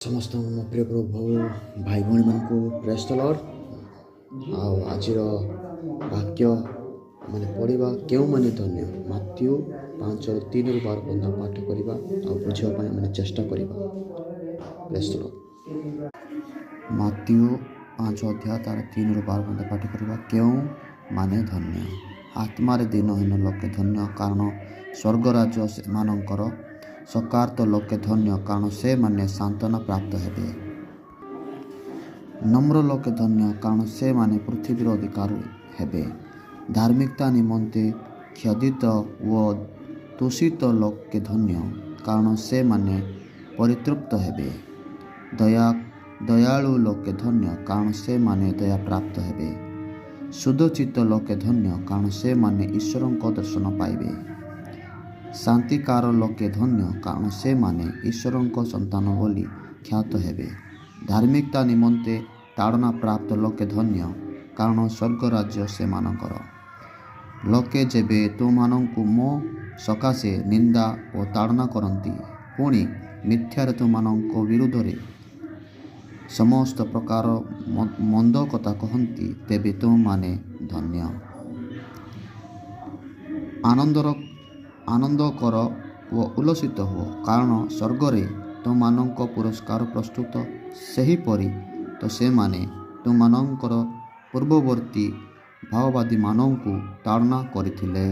ସମସ୍ତଙ୍କୁ ମୋ ପ୍ରିୟ ପ୍ରଭୁ ଭାଇ ଭଉଣୀମାନଙ୍କୁ ପ୍ରେଜ୍ ଦ ଲର୍ଡ଼। ଆଉ ଆଜିର ବାକ୍ୟ ମାନେ ପଢ଼ିବା, କେଉଁମାନେ ଧନ୍ୟ। ମାଥ୍ୟୁ 5:3ରୁ 12 ପର୍ଯ୍ୟନ୍ତ ପାଠ କରିବା ଆଉ ବୁଝିବା ପାଇଁ ଆମେ ଚେଷ୍ଟା କରିବା। ପ୍ରେଜ୍ ଦ ଲର୍ଡ଼। ମାଥ୍ୟୁ 5 ଅଧ୍ୟାୟ ତାର 3ରୁ 12 ପର୍ଯ୍ୟନ୍ତ ପାଠ କରିବା। କେଉଁମାନେ ଧନ୍ୟ? ଆତ୍ମାରେ ଦୀନହୀନ ଲୋକେ ଧନ୍ୟ, କାରଣ ସ୍ୱର୍ଗରାଜ୍ୟ ସେମାନଙ୍କର। ଶୋକାର୍ତ୍ତ ଲୋକେ ଧନ୍ୟ, କାରଣ ସେମାନେ ସାନ୍ତ୍ୱନା ପ୍ରାପ୍ତ ହେବେ। ନମ୍ର ଲୋକେ ଧନ୍ୟ, କାରଣ ସେମାନେ ପୃଥିବୀର ଅଧିକାରୀ ହେବେ। ଧାର୍ମିକତା ନିମନ୍ତେ କ୍ଷୁଧିତ ଓ ତୃଷିତ ଲୋକେ ଧନ୍ୟ, କାରଣ ସେମାନେ ପରିତୃପ୍ତ ହେବେ। ଦୟାଳୁ ଲୋକେ ଧନ୍ୟ, କାରଣ ସେମାନେ ଦୟାପ୍ରାପ୍ତ ହେବେ। ଶୁଦ୍ଧଚିତ୍ତ ଲୋକେ ଧନ୍ୟ, କାରଣ ସେମାନେ ଈଶ୍ୱରଙ୍କ ଦର୍ଶନ ପାଇବେ। ଶାନ୍ତିକାର ଲୋକେ ଧନ୍ୟ, କାରଣ ସେମାନେ ଈଶ୍ୱରଙ୍କ ସନ୍ତାନ ବୋଲି ଖ୍ୟାତ ହେବେ। ଧାର୍ମିକତା ନିମନ୍ତେ ତାଡ଼ନା ପ୍ରାପ୍ତ ଲୋକେ ଧନ୍ୟ, କାରଣ ସ୍ୱର୍ଗରାଜ୍ୟ ସେମାନଙ୍କର। ଲୋକେ ଯେବେ ତୁମମାନଙ୍କୁ ମୋ ସକାଶେ ନିନ୍ଦା ଓ ତାଡ଼ନା କରନ୍ତି, ପୁଣି ମିଥ୍ୟାରେ ତୁମମାନଙ୍କ ବିରୁଦ୍ଧରେ ସମସ୍ତ ପ୍ରକାର ମନ୍ଦ କଥା କହନ୍ତି, ତେବେ ତୁମମାନେ ଧନ୍ୟ। ଆନନ୍ଦ କର ଓ ଉଲ୍ଲସିତ ହୁଅ, କାରଣ ସ୍ୱର୍ଗରେ ତୁମମାନଙ୍କ ପୁରସ୍କାର ପ୍ରସ୍ତୁତ। ସେହିପରି ତ ସେମାନେ ତୁମମାନଙ୍କର ପୂର୍ବବର୍ତ୍ତୀ ଭାବବାଦୀମାନଙ୍କୁ ତାଡ଼ନା କରିଥିଲେ।